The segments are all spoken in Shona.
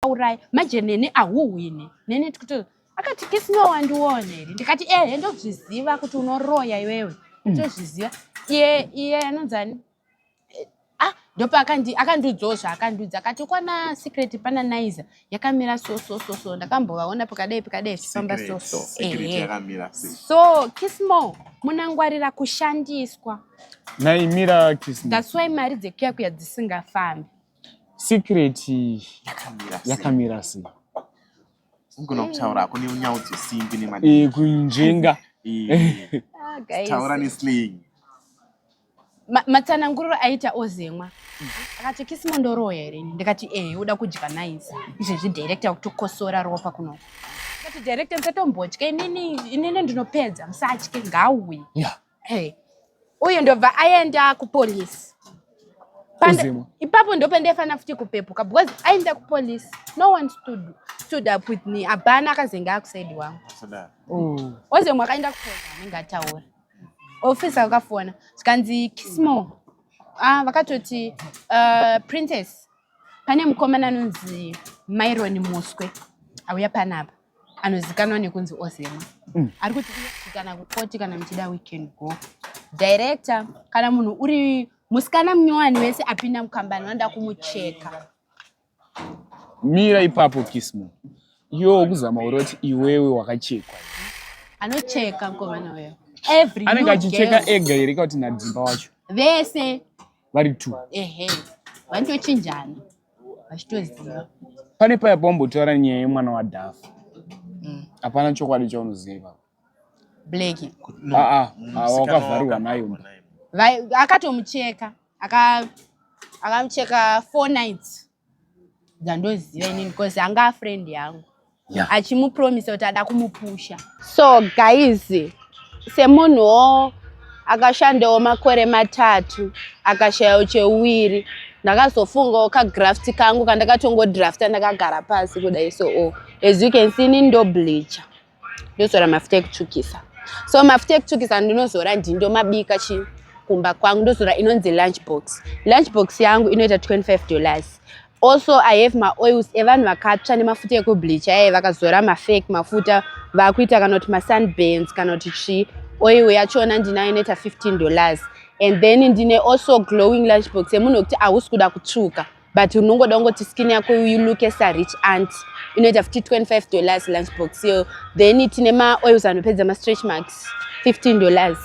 Uraya manje neni ahuhwine neni tikuti akati Kismo wandiona here? Ndikati ehe, ndozviziva kuti unoroya iwewe, ndozviziva. Iye anonzani? Ah, ndopa akandiudzawo zvaakandiudza, akati kwana Secret pana Naiza yakamira so so so so, ndakambovaona pakadai pakadai zvichifamba so so. Secret yakamira sei? So Kismo, munangwarira kushandiswa. Naimira Kismo. That's why mari dzekuya kuya dzisingafambi. Secret yakamira sei? Yakamira sei? Ungona kutaura hako nenyau dzesimbi nemadii. Kunjenga. Ah, guys. Taura neslang. Matsananguriro aita Ozemwa, akati, "Kisimo, ndoroya here?" Ndikati, "Ehe, uda kudya Naiza izvezvi." Director kutokosora ropa kuno. Ndikati, "Director, musatombotya, inini ndinopedza, musatye, ngauye." Hey. Uyu ndobva aenda kupolisi. Ozemwa. Ipapo ndopandaifanira futi kupepuka because aenda kupolisi, no one stood up with me, hapana akazenge akusaidi wangu. Sadaro. Oh. Ozemwa akaenda kupolisi, anenge ataura ofisa akafona, zvikanzi, "Kismo." Ah, vakatoti, "Princess, pane mukomana anonzi Myron Muswe auya panapa, anozikanwa nekunzi Ozemwa. Ari kuti kana kukoti, kana muchida, we can go." Director, kana munhu uri musikana munyowani wese apinda mukambani, vanoda kumucheka. Mira ipapo, Kismo. Iwe kuzama uroti iwewe wakachekwa? Anocheka mukomana uyo. Every Anenge new achicheka girl. Ega here kuti nadzimba wacho? Vese. Vari two? Ehe, vanotochinjana vachitoziva. Pane paya pawambotaura nyaya yemwana waDhafu, hapana chokwadi chaunoziva? Black. No, Ah, ah, musikana ah, wakavharirwa nayo. Wakavharirwa nayo. Akatomucheka, akamucheka 4 nights dzandoziva inini, because anga friend yangu, achimupromisa kuti ada kumupusha. So guys, semunhuwo akashandawo makore 3 akashayawo cheuwiri, ndakazofungawo kagraft kangu kandakatongodrafta ndakagara pasi kudai. So, oh, as you can see, inini ndobleacha, ndozora mafuta ekutsvukisa. So mafuta ekutsvukisa ndinozora, ndindomabika chi kumba kwangu. Ndozora inonzi Lunch Box. Lunch Box yangu inoita $25. Also I have maoils evanhu vakatsva nemafuta ekubleacha aye, vakazora mafake mafuta, vakuita kana kuti masunburns kana kuti chii. Oil yachona ndinayo, inoita $15. And then ndine also Glowing Lunch Box yemunhu wekuti hausi kuda kutsvuka but unongoda kungoti skin yako you look as a rich aunt, inoita futi $25 Lunch Box iyo. Then tine maoils anopedza mastretch marks, $15,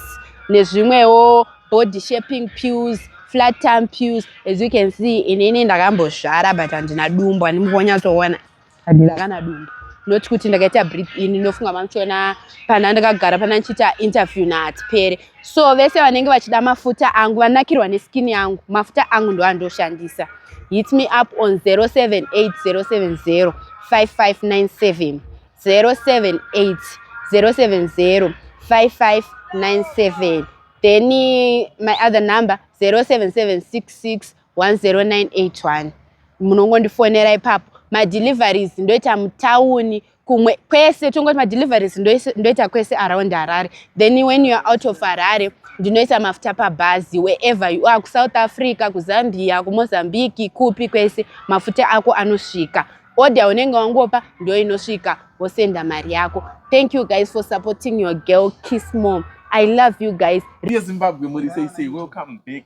nezvimwewo body shaping pills, flat tum pills. As you can see, inini ndakambozvara but handina dumbu, handimukonyatsoona, handina kana dumbu, not kuti ndakaita breathe in. Ndinofunga mamuchiona pana ndakagara pana ndichiita interview naAtipere. So vese vanenge vachida mafuta angu, vanakirwa neskin yangu, mafuta angu ndo andoshandisa. Hit me up on 078 070 5597, 078 070 5597. Then my other number, 07766 10981. Munongondifonera ipapo. Madeliveries ndoita mutauni kumwe kwese, tongoti madeliveries ndoita kwese around Harare. Then when you are out of Harare, ndinoisa mafuta pabhazi wherever you are, kuSouth Africa, kuZambia, kuMozambique, kupi kwese mafuta ako anosvika. Order unenge wangopa ndo inosvika, wosenda mari yako. Thank you guys for supporting your girl Kismo. I love you guys. Zimbabwe, muri sei sei? Welcome back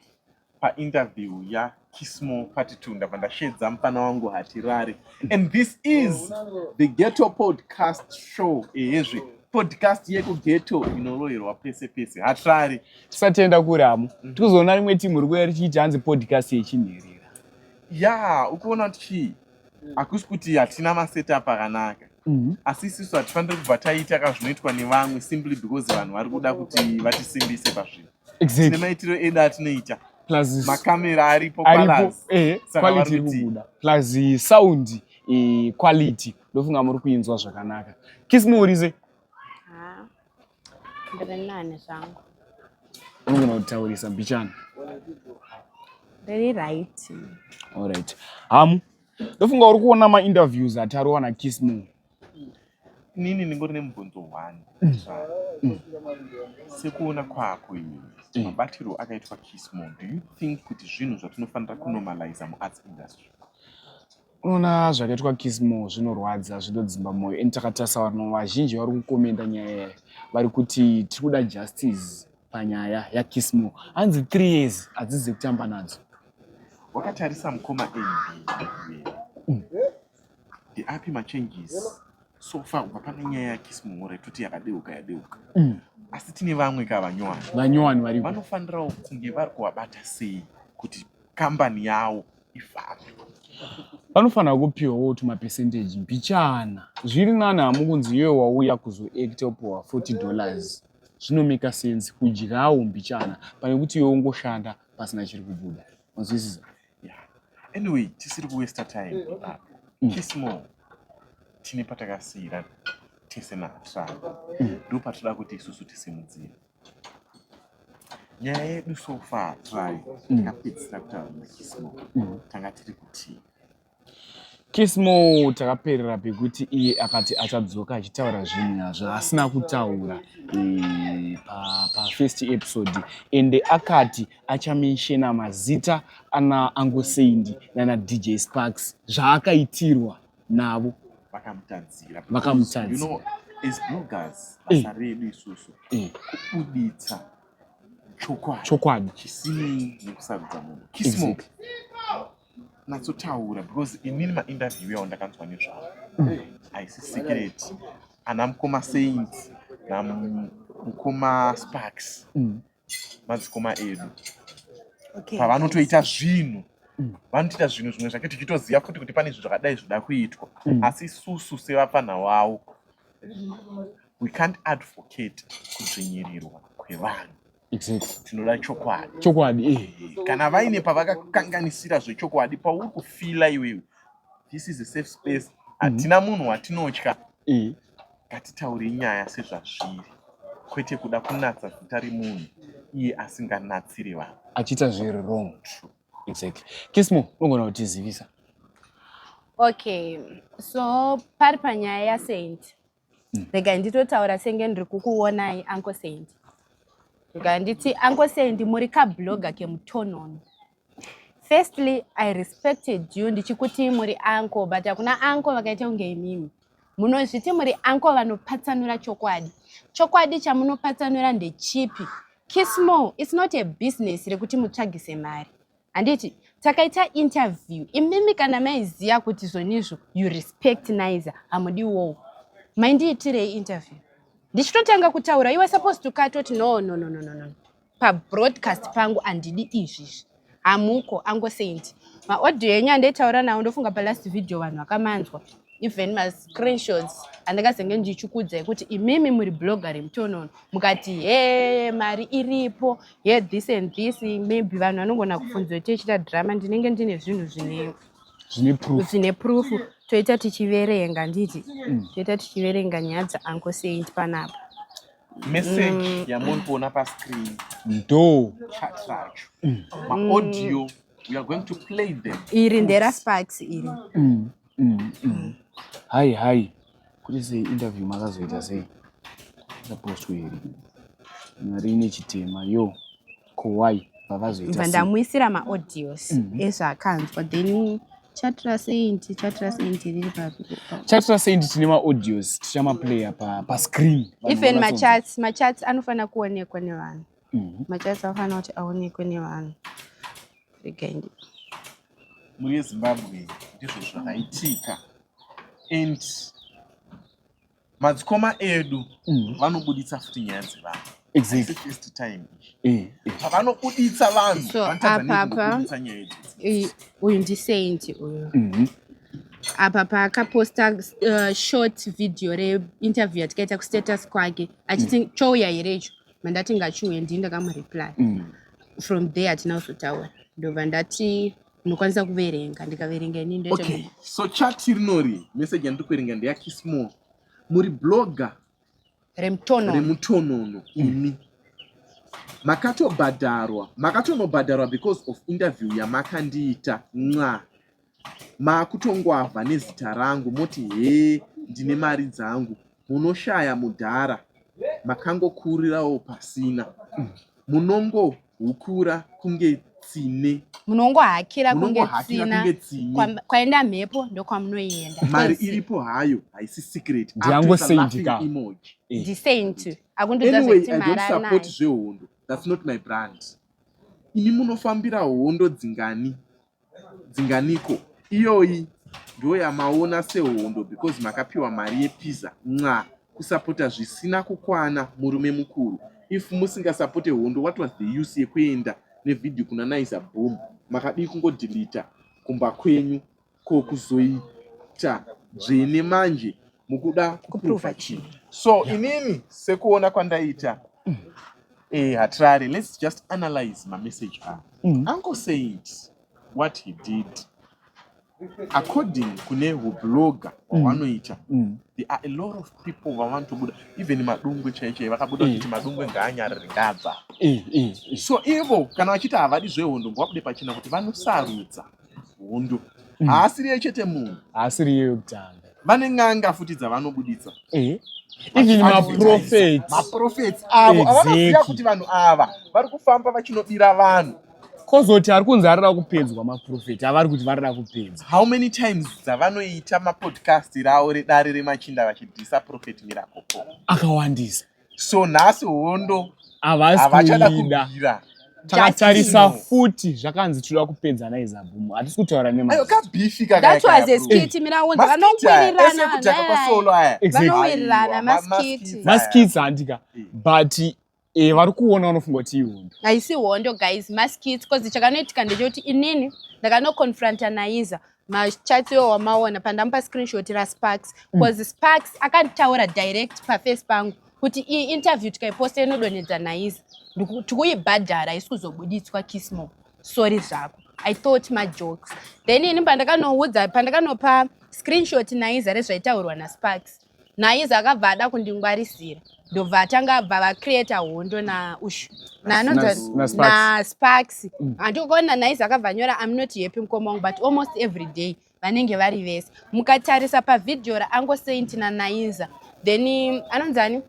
painterview yaKismo part 2. Ndabva ndashedza mufana wangu Hatirari, and this is the Ghetto Podcast Show. Ehezve, podcast yekughetto inoroherwa pese pese. Hatirari. Tisati taenda kuramo, tikuzoona rimwe timu ri kuuya richiita hanzi podcast yechinherera. Ya, ukuona kuti chii, hakusi kuti hatina masetup akanaka, asi isusu hatifaniri kubva taita ka zvinoitwa nevamwe simply because vanhu vari kuda kuti vatisimbise pazvinhu. Tine maitiro edu atinoita. Plus makamera aripo. Aripo. Palace. Saka Quality vari iri kubuda, plus sound quality, ndofunga muri kuinzwa zvakanaka. Kismo, urize? Ah, ndiri nani zvangu. Unogona kutaurisa mbichana. Ndiri right. Alright, hamu, ndofunga uri kuona mainterviews atarova naKismo. Inini ndingori nemubvunzo one. Sekuona kwako iwewe, mabatirwo akaitwa Kismo, do you think kuti zvinhu zvatinofanira kunormaliza muarts industry? Unoona zvakaitwa Kismo zvinorwadza, zvinodzimba moyo and takatarisa vanhu vazhinji vari kukomenda nyaya yayo vari kuti tiri kuda justice panyaya yaKismo. Hanzi 3 years hadzisi dzekutamba nadzo. Wakatarisa mukoma NB ndeapi machanges so far kubva pane nyaya yaKismo ore toti yakadeuka yadeuka asi tine vamwe ka vanyowani Vanyowani varipo. Vanofanirawo kunge vari kuvabata sei kuti kambani yawo ifambe? Vanofanira kupiwawo tumapercentage mbichana. Zviri nani hamu kunzi iwe wauya kuzoacta upiwa $40. Zvinomeka sense kudyawo mbichana pane kuti iwe ungoshanda pasina chiri kubuda. Wanzwisisa? Yeah. Anyway, tisiri kuwaster time ipapo. Kismo tine patakasiira tese naTrump. Ndo patoda kuti isusu tisimudzire. Nyaya yedu so far try takapedzisira kutaura naKismo. Tanga tiri kuti Kismo takaperera pekuti iye akati achadzoka achitaura zvinhu zvaasina kutaura pafirst episode ende akati achamenshena mazita ana Uncle Saint nana DJ Sparks zvaakaitirwa navo. Vakamutadzira. Vakamutadzira. You know, as bloggers, basa redu isusu kubuditsa chokwadi. Chokwadi. Chisinei nekusarudza munhu. Kismo. Natsotaura because inini mainterview yawo ndakanzwa nezvavo haisi secret. Ana mukoma Saint namukoma Sparks madzikoma edu pavanotoita zvinhu vanotoita zvinhu zvimwe zvake tichitoziva futi kuti pane zvinhu zvakadai zvoda kuitwa asi isusu sevapfanha wavo we can't advocate kudzvinyirirwa kwevanhu. Tinoda chokwadi. Chokwadi. Kana vaine pavakakanganisira zvechokwadi pauri kufila iwewe, this is a safe space. Hatina munhu watinotya. Ngatitaure nyaya sezvazviri, kwete kuda kunatsa zita remunhu iye asinganatsiri vanhu. Achiita zviri wrong. True. Exactly. Kismo, unogona kutizivisa. Okay, so pari panyaya yaSaint. Regai nditotaura senge ndiri kukuonai Uncle Saint. Regai nditi Uncle Saint muri kablogger kemutonono. Firstly, I respected you ndichikuti muri uncle, but hakuna uncle vakaita kunge imimi. Munozviti muri uncle vanopatsanura chokwadi. Chokwadi chamunopatsanura ndechipi? Kismo, it's not a business rekuti mutsvagise mari. Handiti takaita interview imimi kana maiziya kuti zvonizvo you respect Naiza hamudiwowo maindiitirei interview ndichitotanga kutaura you were supposed to cut oti no no no no no no pabroadcast pangu handidi izvizvi hamuko Uncle Saint maaudio enyu andaitaura nawo ndofunga palast video vanhu vakamanzwa even mascreenshots andakazenge ndichikuudzai kuti imimi muri blogger remutonono mukati he mari iripo he this and this maybe vanhu vanogona kufunzwa kuti tichiita drama ndinenge ndine zvinhu zvine zvine proof toita tichiverenga nditi toita tichiverenga nyaya dzaUncle Saint panapa. Message yamuri kuona pascreen ndo chat racho maaudio, we are going to play them. Iri nderaSparks iri. Hai hai, kuti sei interview makazoita sei yapostwa here mari ine chitema yo kowai vavazoita Bva sei? Ndamuisira maaudios ezvaakanzwa then chat raSaint, chat raSaint riri papi? Chat raSaint tine maaudios tichamaplaya pascreen. Vanhu Even vanatsonzwa. Machats anofanira kuonekwa nevanhu. Machats anofanira kuti aonekwe nevanhu. Regai Muri yeZimbabwe ndizvo zvakaitika and madzikoma edu vanobuditsa futi nyaya dzevanhu. First time iyi pavanobuditsa vanhu So, vanotadza nekubuditsa nyaya idzi. Uyu ndiSaint uyu. Apa paakaposta short video reinterview yatikaita kustatus kwake achiti chouya here icho, mandati ngachiuye, ndini ndakamureply. From there hatina kuzotaura, ndobva ndati unokwanisa kuverenga, ndikaverenga inini ndoita. Okay, so chat rinori message yandiri kuverenga ndeyaKismo: muri blogger remutono remutonono imi makatobhadharwa, makatonobhadharwa because of interview yamakandiita nxa maakutongwavha nezita rangu moti hee ndine mari dzangu. Munoshaya mudhara makangokurirawo pasina, munongohukura kunge tsine. Munongohakira kunge Munongohakira tsina. kunge tsinye. Kwaenda mhepo ndokwamunoenda. Mari iripo hayo, haisi secret. Ndiyango Akutoisa laughing Saint ka. emoji. Ndisaint akundiudza Anyway, zvekuti I don't mari support anayo. zvehondo, that's not my brand. Imi munofambira hondo dzingani, dzinganiko? Iyoyi ndo yamaona sehondo because makapiwa mari yepizza. Nxa, kusapota zvisina kukwana, murume mukuru. If musingasapote hondo, what was the use yekuenda nevhidhiyo kuna Naiza Boom? Makadii kungodhilita kumba kwenyu? Ko kuzoita dzvene manje mukuda kuprova chii? So inini sekuona kwandaita, Hatirare, let's just analyze mamessage aya. Uncle Saint, what he did according kune hublogger hwavanoita, there are a lot of people vavanotobuda, even Madungwe chai chai vakabuda vachiti Madungwe ngaanyarare, ngaabva. So ivo kana vachiti havadi zvehondo, ngavabude pachena kuti vanosarudza hondo. Haasiriye chete munhu. Haasiri iye yekutanga. Vane n'anga futi dzavanobuditsa. Even maprofets. Maprofets avo avanoziva kuti vanhu ava vari kufamba vachinobira vanhu. Kozoti ari kunzi arida kupedzwa, maprofeti avari kuti varida kupedzwa. How many times dzavanoita mapodcast ravo redare remachinda vachidhisa Prophet Miracle Paul? Akawandisa. So nhasi hondo havasi havachada kuida. kurwira. Takatarisa Justin. Futi zvakanzi tinoda kupedza Naiza Boom, hatisi kutaura Ayo nemazita. kabeef. That was a skit, miraunza vanowirirana. Kudhaka kwasolo aya. Vanowirirana, Aiwa, maskits. maskits. Maskits handika, but vari kuona vanofunga kuti ihondo. Haisi hondo guys, maskits, cause chakanoitika ndechekuti inini ndakanoconfronta Naiza machats iwo wamaona pandamupa screenshot raSparks, cause Sparks akanditaura direct paface pangu kuti iyi interview tikaiposta inodonhedza Naiza. Tikuibhadhara, haisi kuzobuditswa. Kismo, sorry zvako. I thought majokes. Then ini pandakanoudza, pandakanopa screenshot Naiza rezvaitaurwa naSparks, Naiza akabva ada kundingwarisira, ndobva atanga abva vacreata hondo naushu naSparks. naSparks. Handikuona Naiza akabva anyora, "I'm not happy, mukoma wangu," but almost every day vanenge vari vese. Mukatarisa pavhidhiyo raUncle Saint naNaiza, then anonzani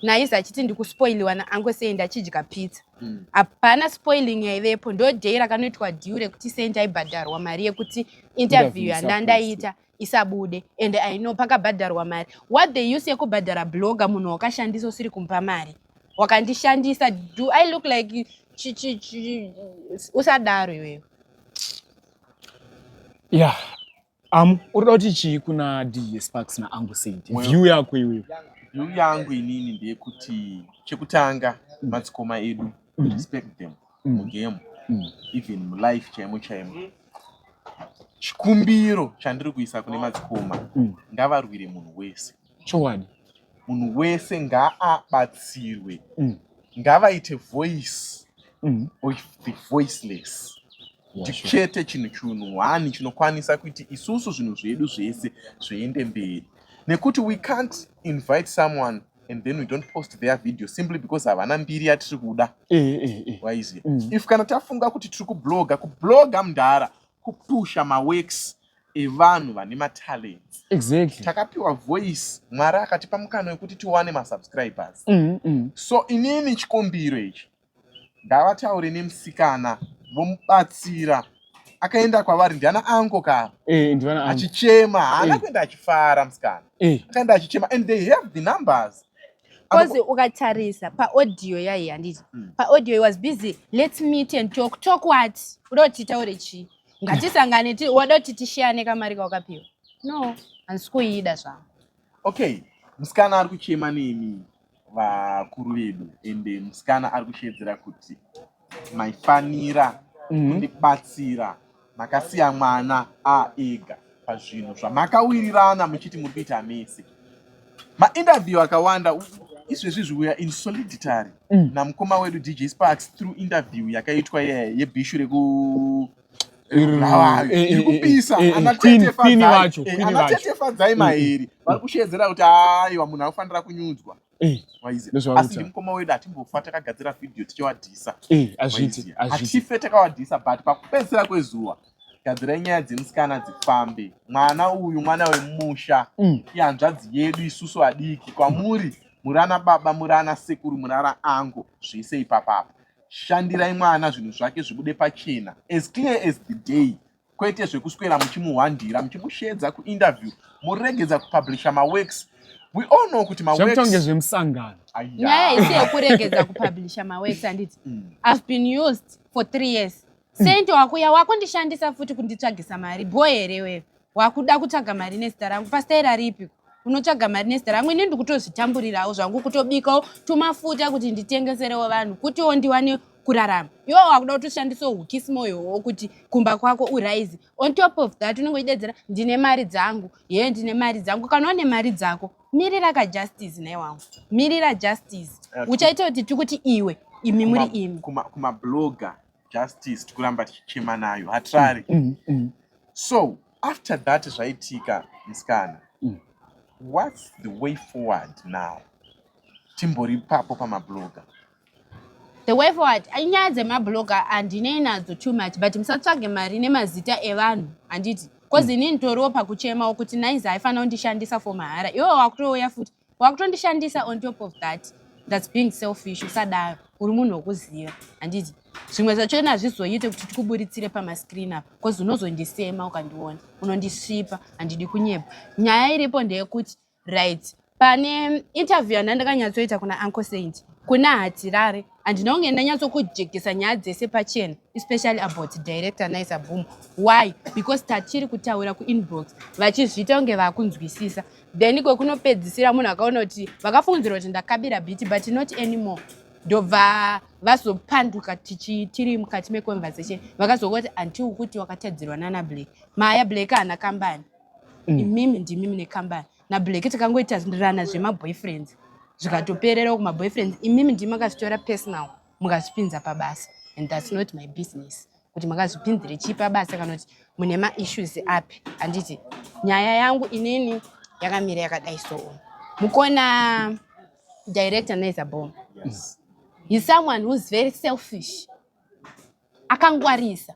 Naiza achiti ndikuspoiliwa naUncle Saint achidya pizza. Hapana spoiling yaivepo. Ndo day rakanoitwa deal rekuti Saint aibhadharwa mari yekuti interview Interview yandandaita isabude, and I know pakabhadharwa mari. What the use yekubhadhara blogger, munhu wakashandisa usiri kumupa mari? Wakandishandisa. Do I look like usadaro iwewe. Yeah, uri kuda kuti chii kuna DJ Sparks naUncle Saint? Well, view yako iwewe. View yangu inini ndeyekuti chekutanga, madzikoma edu, respect them mugame, even mulife chaimo chaimo. Chikumbiro chandiri kuisa kune madzikoma, ngavarwire munhu wese. Chokwadi. Munhu wese ngaabatsirwe. Ngavaite voice of the voiceless. Chete chinhu chinhu one chinokwanisa kuti isusu zvinhu zvedu zvese zviende mberi, nekuti we can't invite someone and then we don't post their video simply because havana mbiri yatiri kuda. Waiziya? If kana tafunga kuti tiri kubloga, kubloga mudhara, kupusha maworks evanhu vane matalents. Takapiwa voice, Mwari akatipa mukana wekuti tiwane masubscribers. So inini chikumbiro ichi, ngavataure nemusikana vomubatsira. Akaenda kwavari ndiana ango ka Ndivana angu. Achichema, haana kuenda achifara musikana. Akaenda achichema, and they have the numbers. Cause ukatarisa paaudio yai, handiti? Paaudio he was busy, "Let's meet and talk." Talk what? Uda kuti titaure chii? Ngatisangane wada kuti tishiyane kamari kawakapiwa? No, handisi kuida zvangu. Okay, musikana ari kuchema nemi vakuru vedu, ende musikana ari kushedzera kuti maifanira kundibatsira, makasiya mwana aega pazvinhu zvamakawirirana muchiti muri kuita mese. Mainterview akawanda izvezvi izvi, we are in solidary namukoma wedu DJ Sparks through interview yakaitwa iyaya yebhishu reku Bulawayo. Iri kupisa. Ana Queen vacho, Queen ana vacho. Tete Fadzai Mahere vari kushedzera kuti aiwa, munhu anofanira kunyudzwa. Waiziya? Ndozvavari Asi kutaura. ndimukoma wedu, hatimbofa takagadzira vhidhiyo tichiwadhisa. Hazviiti. Waiziya? Hazviiti. Hatife takawadhisa, but pakupedzisira kwezuva, gadzirai nyaya dzemusikana dzifambe. Mwana uyu mwana wemusha, ihanzvadzi yedu isusu vadiki kwamuri, muri ana baba, muri ana sekuru, muri ana ango, zvese ipapapa. Shandirai mwana zvinhu zvake zvibude pachena as clear as the day, kwete zvekuswera muchimuhwandira, muchimushedza kuinterview, muregedza kupublisha maworks. We all know kuti maworks zvemusangano. Nyaya isi yekuregedza kupublisha maworks, handiti? I've been used for 3 years. Saint wakuya wakundishandisa futi kunditsvagisa mari. Bho here wewe? Wakuda kutsvaga mari nezita rangu pastaira ripi? Unotsvaga mari nezita rangu, ini ndikutozvitamburirawo zvangu, kutobikawo tumafuta kuti nditengeserewo vanhu kutiwo ndiwane kurarama. Iwe wakuda kutoshandisawo hukismoyowo kuti kumba kwako uraise. On top of that, unenge uchidedzera, "Ndine mari dzangu." Ye, ndine mari dzangu. Kana une mari dzako, mirira kajustice naye wangu, mirira justice. Uchaita kuti tikuti iwe, imi muri imi. Kumablogger, justice tikuramba tichichema nayo, hatirari. So after that zvaitika, musikana, what's the way forward now? Timbori papo pamablogger. The way forward, inyaya dzemablogger handinei nadzo too much, but musatsvage mari nemazita evanhu, handiti? 'Cause inini nditoriwo pakuchemawo kuti Naiza aifanira kundishandisa for mahara. Iwe wakutouya futi wakutondishandisa. On top of that, that's being selfish. Usadaro, uri munhu wekuziva, handiti? Zvimwe zvachona hazvizoite kuti tikuburitsire pamascreen apa, 'cause unozondisema ukandiona, unondisvipa. Handidi kunyepa. Nyaya iripo ndeyekuti, right, pane interview yanda ndakanyatsoita kuna Uncle Saint, kuna Hatirare, handina kunge ndanyatsokujekesa nyaya dzese pachena, especially about director Naiza Boom. Why? Because tatiri kutaura kuinbox, vachizviita kunge vakunzwisisa. Then kwekunopedzisira munhu akaona kuti vakafungidzira kuti ndakabira beat, but not anymore. Ndobva vazopanduka tiri mukati meconversation, vakazongoti anti kuti wakatadzirwa nana Black Maya. Black haana kambani. Imimi ndimi mune kambani. NaBlack takangoitirana zvemaboyfriends, zvikatopererawo kumaboyfriends. Imimi ndimi makazvitora personal, mukazvipinza pabasa, and that's not my business kuti makazvipinzire chii pabasa kana kuti mune maissues api, handiti? Nyaya yangu inini yakamira yakadai. So mukona director Naiza Boom, he's someone who's very selfish, akangwarisa,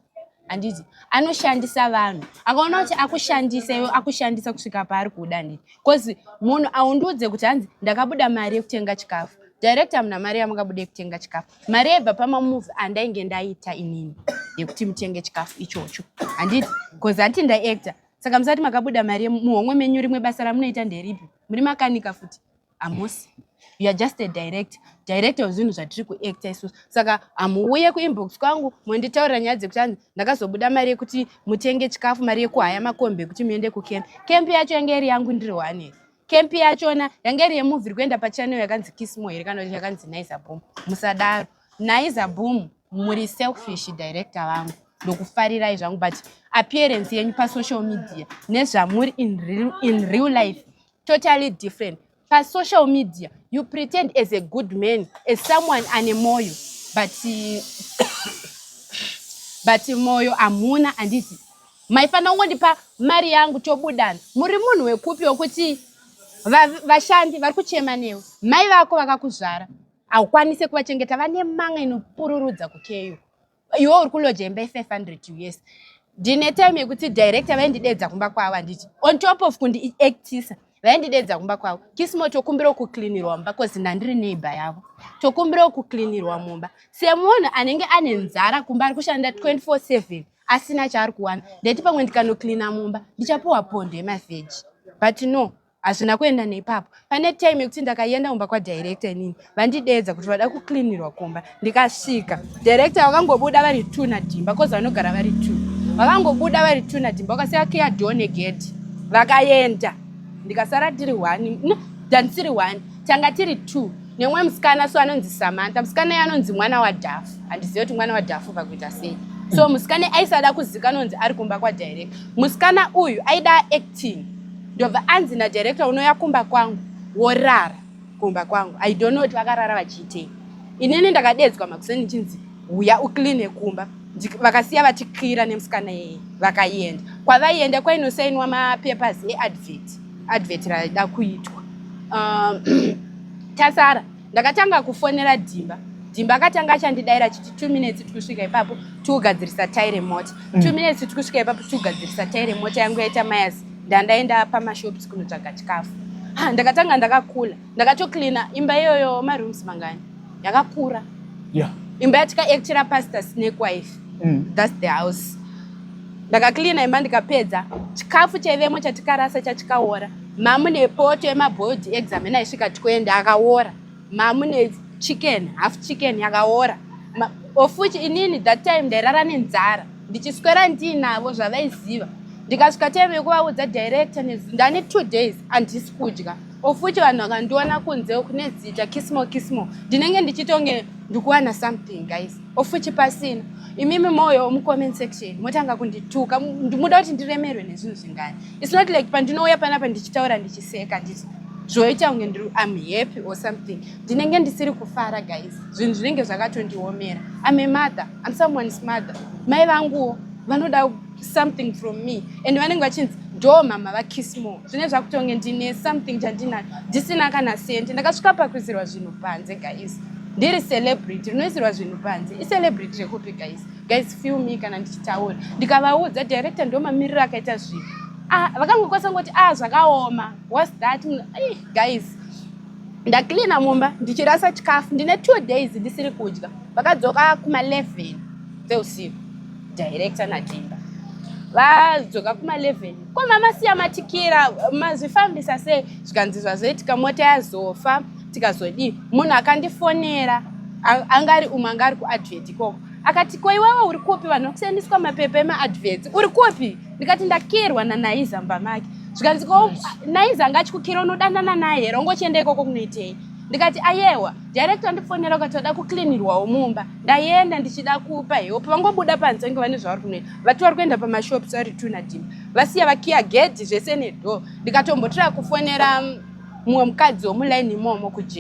handiti? Anoshandisa vanhu. Akaona kuti akushandisa iwe, akushandisa kusvika paari kuda, handiti? 'Cause munhu aundiudze kuti hanzi ndakabuda mari yekutenga chikafu. Director, muna mari yamukabuda yekutenga chikafu? Mari yebva pamamovie andainge ndaita inini yekuti mutenge chikafu ichocho, handiti? 'Cause handiti ndaacta? Saka musati makabuda mari muhomwe menyu. Rimwe basa ramunoita nderipi? Muri makanika futi? Hamusi. You are just a director, director wezvinhu zvatiri kuacta isusu. Saka hamuuye kuinbox kwangu monditaurira nyaya dzekuti hanzi ndakazobuda mari yekuti mutenge chikafu, mari yekuhaya makombi ekuti muende kucamp. Camp yacho yange iri yangu ndiri one here? Camp yachona yange iri yemovie iri kuenda pachannel yakanzi Kismo here kana kuti yakanzi Naiza Boom? Musadaro, Naiza Boom. Muri selfish, director vangu. Ndokufarirai zvangu, but appearance yenyu pasocial media nezvamuri in real life, totally different. Pasocial media you pretend as a good man, as someone ane moyo, but moyo hamuna, handiti? Maifanira kungondipa mari yangu tobudana. Muri munhu wekupi wekuti vashandi vari kuchema newe? Mai vako vakakuzvara haukwanisi kuvachengeta, vane manga inopururudza kukeyo. Iwe uri kuloja imba ye500 US. Ndine time yekuti director vaindidedza kumba kwavo, handiti? On top of kundiactisa, vaindidedza kumba kwavo. "Kismo, tokumbirawo kucleanirwa mumba," 'cause ndandiri neighbor yavo. "Tokumbirawo kucleanirwa mumba." Semunhu anenge ane nzara kumba, ari kushanda 24/7 asina chaari kuwana, ndaiti pamwe ndikanocleana mumba ndichapiwa pondo yemavheji, but no, hazvina kuenda neipapo. Pane time yekuti ndakaenda kumba kwadirector inini, vandidedza kuti vada kucleanirwa kumba. Ndikasvika, director vakangobuda vari two nadhimba, 'cause vanogara vari two. Vakangobuda vari two nadhimba, vakasiya kiya door negedhi, vakaenda. Ndikasara tiri one. No, dandisiri one, tanga tiri two nemumwe musikana. So anonzi Samantha. Musikana iye anonzi mwana wadhafu. Handizivi kuti mwana wadhafu pakuita sei. So musikana aisada kuzikanwa kunzi ari kumba kwadirector. Musikana uyu aida acting. Ndobva anzi nadirector, "Unoya kumba kwangu, worara kumba kwangu." I don't know kuti vakarara vachiitei. Inini ndakadedzwa makuseni nchinzi, "Uya ucleane kumba." Vakasiya vatikira nemusikana iyeye, vakaenda kwavaienda kwainosainwa mapapers eadvert, advert raida kuitwa. Tasara, ndakatanga kufonera Dhimba. Dhimba akatanga achandidayira achiti, "2 minutes, tikusvika ipapo, tiugadzirisa tai remota. 2 minutes, tikusvika ipapo, tiugadzirisa tai remota yangu yaita mayas." Ndandaenda pamashops kunotsvaga chikafu. Ha, ndakatanga ndakakula, ndakatocleana imba iyoyo. Marooms mangani? Yakakura. Imba yatikaactira Pastor Snake Wife. That's the house. Ndakaklina imba ndikapedza. Chikafu chaivemo chatikarasa chachikaora. Mamune poto yemaboiled eggs amene aisvika 20 akaora. Mamune chicken, half chicken yakaora. Ofuchi inini that time ndairara nenzara. Ndichiswera ndiinavo zvavaiziva. Ndikasvika time yekuvaudza director ndane 2 days handisi kudya. Ofuchi vanhu vakandiona kunze uku nezita Kismo Kismo ndinenge ndichitonge ndikuwana something guys. Ofuchi pasina. Imimi moyo mucomment section motanga kundituka muda kuti ndiremerwe nezvinhu zvingani. It's not like pandinouya panapa ndichitaura ndichiseka nditi zvoita kunge ndiri I'm happy or something. Ndinenge ndisiri kufara guys. Zvinhu zvinenge zvakatondiomera. I'm a mother. I'm someone's mother. Mai vanguwo vanoda something from me and vanenge vachinzi ndo mama vaKismo. Zvine zvakutonge ndine something chandinacho ndisina kana senti. Ndakasvika pakuisirwa zvinhu panze guys. Ndiri celebrity rinoisirwa zvinhu panze. Icelebrity rekupi guys? Guys feel me kana ndichitaura. Ndikavaudza director ndo mamiriro akaita zvinhu. Vakangokwanisa kungoti zvakaoma. What's that? Guys, ndaklina mumba ndichirasa chikafu. Ndine 2 days ndisiri kudya. Vakadzoka kuma 11 dzeusiku. Director naDimba vadzoka kuma 11. Ko mama siya matikira mazvifambisa sei? Zvikanzi zvazoitika mota yazofa tikazodii. Munhu akandifonera angari umwe anga ari kuadvert ikoko. Akati ko iwewe uri kupi? Vanhu vakushandiswa mapepa emaadverts. Uri kupi? Ndikati ndakirwa naNaiza mumba make. Zvikanzi ko Naiza anga achikukira unodanana naye here? Ungochienda ikoko kunoitei? Ndikati ayewa. Director andifonera ukati vada kuklinirwawo mumba. Ndaenda ndichida kupa help. Vangobuda panze vange vane zvavari kunoita. Vati vari kuenda pamashops vari 2 naDimba. Vasiya vakiya gedhi zvese nedoor. Ndikatombotira kufonera mumwe mukadzi womulaini imomo kuJ.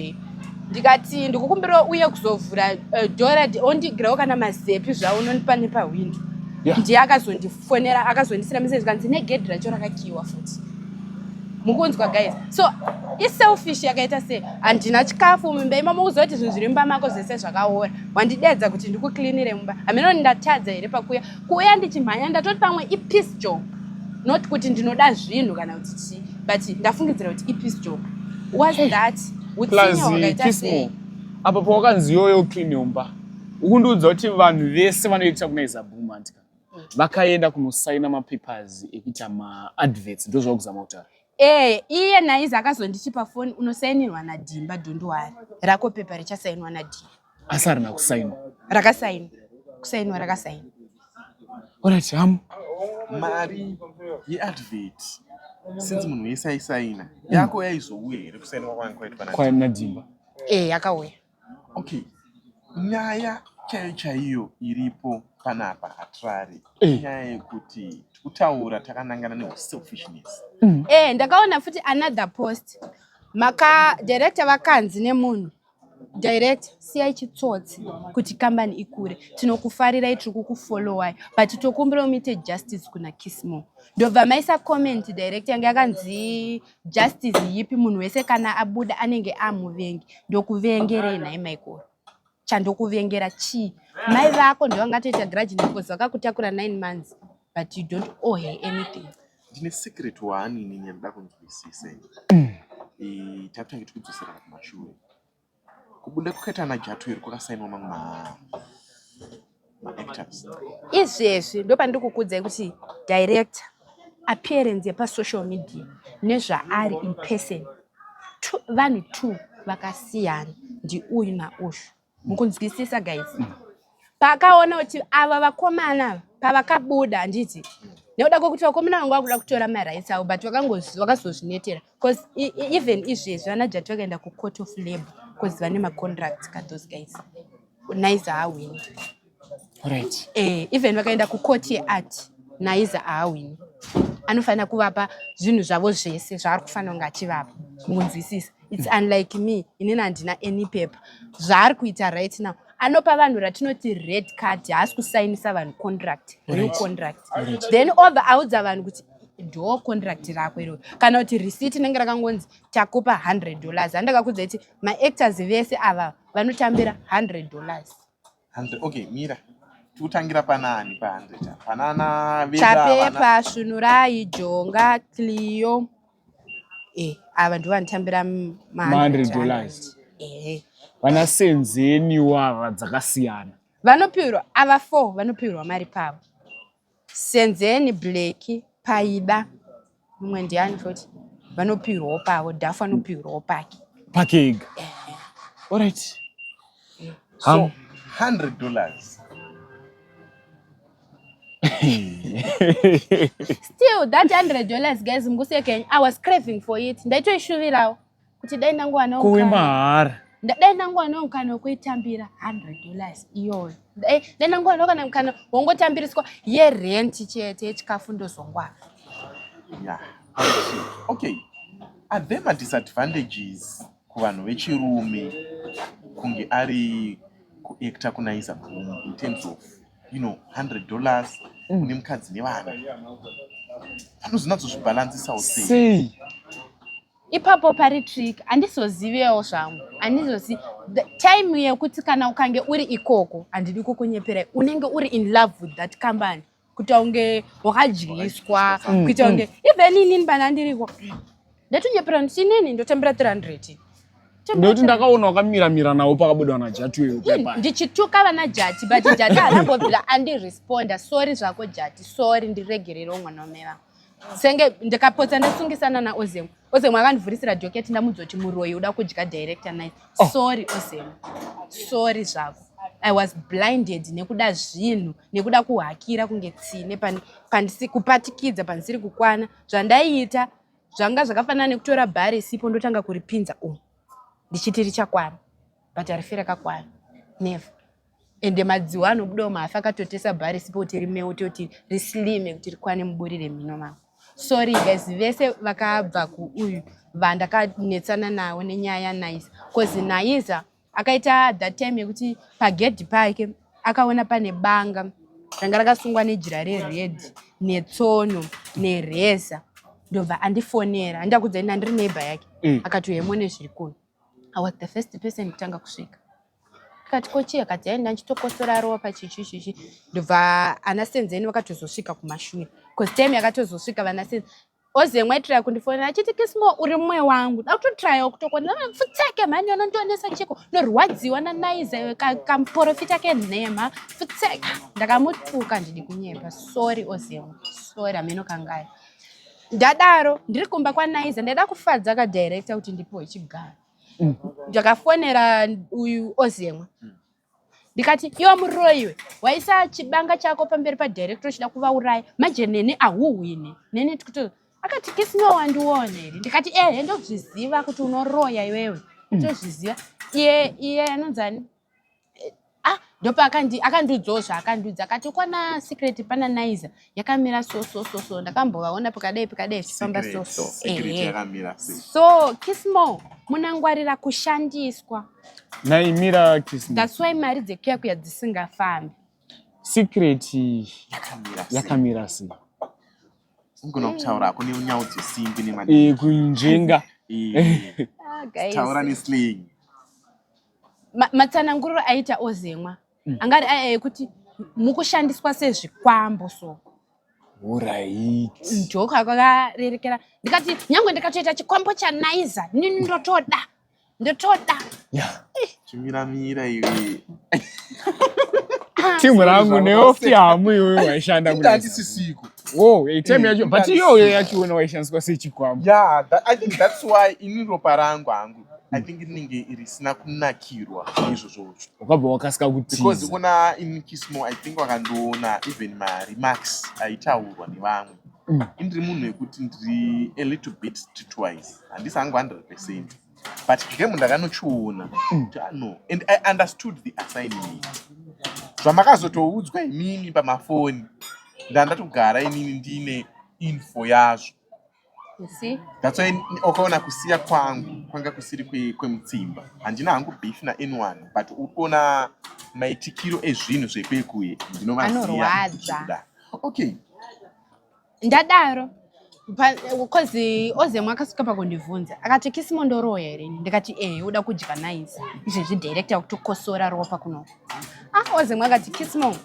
Ndikati ndikukumbira uye kuzovhura door ondigirawo kana mazepi zvawo unondipa nepahwindo. Ndiye akazondifonera akazondisira message kanzi negedhi racho rakakiwa futi. Mukunzwa guys. So iselfish yakaita sei? Handina chikafu mumba imomo kuzoti zvinhu zviri mumba mako zvese zvakaora. Wandidedza kuti ndikuklinire mumba. Hameno ndatadza here pakuya. Kuuya ndichimhanya ndatoti pamwe ipiece job. Not kuti ndinoda zvinhu kana kuti chii. But ndafungidzira kuti ipiece job. What's that? Utsinye hwakaita sei? Apa pawakanzi iyoyo clean mumba. Ukundiudza kuti vanhu vese vanoita kuNaiza Boom andika. Vakaenda kunosaina mapapers ekuita maadverts ndozvakuzama kutaura. Iye Naiza akazondichipa foni unosainirwa naDhimba don't worry. Rako pepa richasainwa naDhimba. Asi harina kusainwa. Rakasainwa. Kusainwa rakasainwa. Alright, hamu. Mari yeadvert since munhu wese aisaina yako yaizouya here kusainwa kwangu kwaitwa naDhimba? NaDhimba. Yakauya. Okay. Nyaya chaiyo chaiyo iripo panapa hatirari. Nyaya yekuti tikutaura takanangana neselfishness. Ndakaona futi another post. Maka director vakanzi nemunhu. Director siyai chitsotsi kuti kambani ikure. Tinokufarirai tiri kukufollowai but tokumbira muite justice kuna Kismo. Ndobva maisa comment director yange yakanzi justice yipi munhu wese kana abuda anenge amuvengi. Ndokuvengerei nhai Michael? Chandokuvengera chii? Mai vako ndovangatoita grudge because vakakutakura 9 months but you don't owe her anything. Ndine secret one inini yandida kunzwisisa. Takutange tikudzosera kumashure. Kubuda kwakaita ana Jatweri kwakasainwa mamwe maactors. Izvezvi ndopandiri kukuudzai kuti director appearance yepasocial media nezvaari in person vanhu 2 vakasiyana ndiuyu nauyu. Mukunzwisisa guys? Paakaona kuti ava vakomana pavakabuda handiti nekuda kwekuti vakomana vangu vakuda kutora marights avo but vakazozvinetera because even izvezvi vana Jati vakaenda kucourt of labor because vane macontracts ka those guys. Naiza haawini. Right. Even vakaenda kucourt yeart Naiza haawini. Anofanira kuvapa zvinhu zvavo zvese zvaari kufanira kunge achivapa. Mukunzwisisa? It's unlike me. Inini handina any paper. Zvaari kuita right now. Anopa vanhu ratinoti red card, haasi kusainisa vanhu contract, real contract. Then obva audza vanhu kuti ndo contract rako iroro. Kana kuti receipt inenge rakangonzi takupa $100. Handakakudza kuti maactors vese ava vanotambira $100. Okay, mira. Tikutangira panani pa 100? Panana Chapepa, Svunurai, Jonga, Cleo. Ava ndo vanotambira ma $100. Vana Senzeni wava dzakasiyana. Vanopiwirwa ava 4 vanopiwirwa mari pavo. Senzeni, Blackie, Paida, mumwe ndiani futi vanopiwirwawo pavo. Dhafu anopiwirwawo pake. Pake ega. Alright. So $100. Still that $100 guys, mukuseka, I was craving for it. Ndaitoishuvirawo kuti dai ndangowanawo Kuwe mukana. Mahara. Dai ndangowanawo mukana wekuitambira $100 iyoyo. Dai ndangowanawo kana mukana wongotambiriswa yerent chete, yechikafu ndozongwana. Yeah. Okay. Are there madisadvantages kuvanhu vechirume kunge ari kuacta kuNaiza Boom in terms of $100 kune mukadzi nevana? Vanozonatso sei? Sei? Ipapo pari trick, handizozivewo zvangu, handizozi the time yekuti kana ukange uri ikoko, handidi kukunyeperai, unenge uri in love with that company, kuita kunge wakadyiswa, kuita kunge even inini pana ndiriko ndatunyepera nditi inini ndotambira 300. Ndekuti ndakaona wakamiramira nawo pakabuda naJati uyo pepa. Ndichituka vana Jati, but Jati haanambobvira andiresponda. Sorry zvako Jati, sorry, ndiregererewo mwana wamai vangu. Senge ndikapotsa ndasungisana naOzemu. Ozemu akandivhurisira docket, ndamudza kuti muroyi uda kudya director nice. Oh. Sorry Ozemu, sorry zvako. I was blinded nekuda zvinhu, nekuda kuhakira kunge tsine pandisi kupatikidza pandisiri kukwana. Zvandaiita zvanga zvakafanana nekutora bhari sipo ndotanga kuripinza umu ndichiti richakwana, but harifi rakakwana, never. Ende madziwa anobudawo mahafi akatotesa bhari sipo kuti rimeute, kuti rislime, kuti rikwane muburi remhino mangu. Sorry guys, vese vakabva kuuyu vandakanetsana navo nenyaya yaNaiza, cause Naiza akaita that time yekuti pagedhi pake akaona pane banga ranga rakasungwa nejira rered netsono nereza, ndobva andifonera. Handakudza ini ndandiri neighbor yake. Akati hemone zviri kuno. I was the first person kutanga kusvika. Akati kochi, akati aenda ndichitokosora ropa chichi chichi, ndobva ana Senzeni vakatozosvika kumashure, cause time yakatozosvika vana Senze, Ozemwa aitraya kundifonera achiti, "Kismo, uri mumwe wangu, da kutotrayawo kutokona." Pfutseke mhani, anondionesa chiko, norwadziwa naNaiza iwe, kamuprofita kenhema, pfutseke. Ndakamutuka, ndidi kunyepa. Sorry Ozemwa, sorry, hameno kangai ndadaro. Ndiri kumba kwaNaiza, ndaida kufadza kadirector kuti ndipiwe chigaro. Ndakafonera uyu Ozemwa ndikati, "Iwe muroyiwe, waisa chibanga chako pamberi padirector uchida kuvauraya, manje neni ahuhwine neni tikuto." Akati, "Kismo, wandiona here?" Ndikati, "Ehe, ndozviziva kuti unoroya iwewe, ndozviziva." Iye anonzani? Ah, ndopa akandiudzawo zvaakandiudza. Akati kwana secret pana Naiza yakamira so so so so, ndakambovaona pakadai pakadai zvichifamba so so. Secret Ehe. yakamira sei? So Kismo, munangwarira kushandiswa. Naimira Kismo. That's why mari dzekuya kuya dzisingafambi. Secret Yakamira sei? Yakamira sei? Ungona kutaura ako nenyau dzesimbi nemadii. Kunjenga. Ah, guys. Taura neslang. Matsananguriro aita Ozemwa angari aya ekuti mukushandiswa sezvikwambo, so Alright. Ndoka kwakarerekera. Ndikati nyange ndikatoita chikwambo chaNaiza, nini ndotoda, ndotoda. Chimiramira iwe. Timu rangu neofi hamu, iwe waishanda kuNaiza. Ndandisisiko. Oh, time yacho, but iyoyo yachiona waishandiswa sechikwambo. Yeah, I think that's why ini ropa rangu hangu, I think rinenge risina kunakirwa neizvozvozvo. Wakabva wakasika Because kutiza. kuna ini Kismo, I think wakandiona even maremarks aitaurwa nevamwe. Indiri munhu wekuti ndiri a little bit streetwise, handisi hangu 100%, but chigame ndakanochiona kuti, ah, no, and I understood the assignment zvamakazotoudzwa imimi pamafoni. Ndandatogara inini ndine info yazvo. You see? That's why ukaona kusiya kwangu kwanga kusiri kwemutsimba. Handina hangu beef naanyone, but uri kuona maitikiro ezvinhu zvekwekuye ndinovaziva. Anorwadza. Okay. Ndadaro cause Ozemwa akasvika pakundibvunza akati, "Kisimo, ndoroya here?" Ndikati, "Ehe, uda kudya Naiza izvezvi, director kutokosora ropa kunoko." Ah, Ozemwa akati, "Kisimo,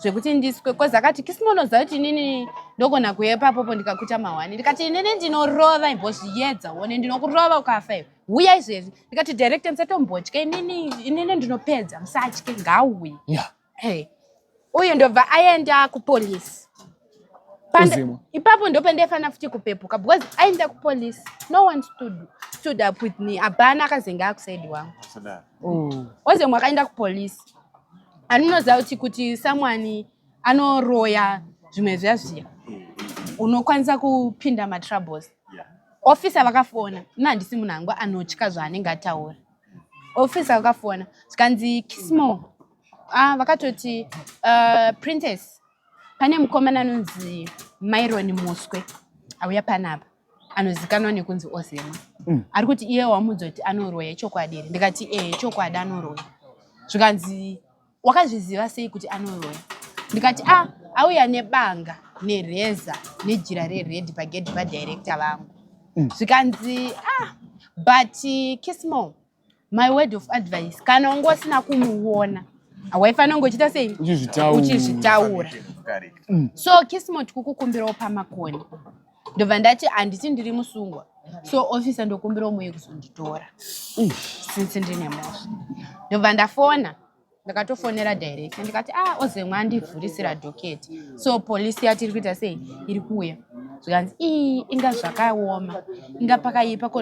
Zvekuti ndiswe cause akati Kismo unoziva kuti inini ndogona kuuya ipapopo ndikakuita mahwani. Ndikati inini ndinorova imbozviyedza uone ndinokurova ukafa iwe. Huya izvezvi. Ndikati director musatombotya inini inini ndinopedza musatye ngauye. Yeah. Hey. Uyu ndobva aenda kupolice. Ozemwa. Ipapo ndopandaifanira futi kupepuka because aenda kupolice. No one stood up with me. Hapana akazenge akusaidi wangu. Sadaro. Oh. Ozemwa akaenda kupolice. Anonoziva kuti someone anoroya zvimwe zviya zviya. Unokwanisa kupinda matroubles. Yeah. Officer vakafona. Ina handisi munhu hangu anotya zvaanenge ataura. Officer vakafona. Zvikanzi Kismo. Ah, vakatoti Princess pane mukomana anonzi Myron Muswe auya panapa anozikanwa nekunzi Ozemwa. Ari kuti iye wamudza kuti anoroya chokwadi here? Ndikati eh chokwadi anoroya. Zvikanzi wakazviziva sei kuti anoroya? Ndikati ah auya nebanga nereza nejira rered pagedhi padirector vangu. Zvikanzi ah but Kismo my word of advice kana unge usina kumuona hawaifanira kunge uchiita sei? Uchizvitaura. Uchizvitaura. Correct. So Kismo tikukukumbirawo pamakoni. Ndobva ndati handiti ndiri musungwa. So officer ndokumbirawo muuye kuzonditora. Since ndine mhosva. Ndobva ndafona. Ndakatofonera director ndikati ah Ozemwa andivhurisira docket. So police yati iri kuita sei? Iri kuuya. Zvikanzi ii inga zvakaoma. Inga pakaipa ko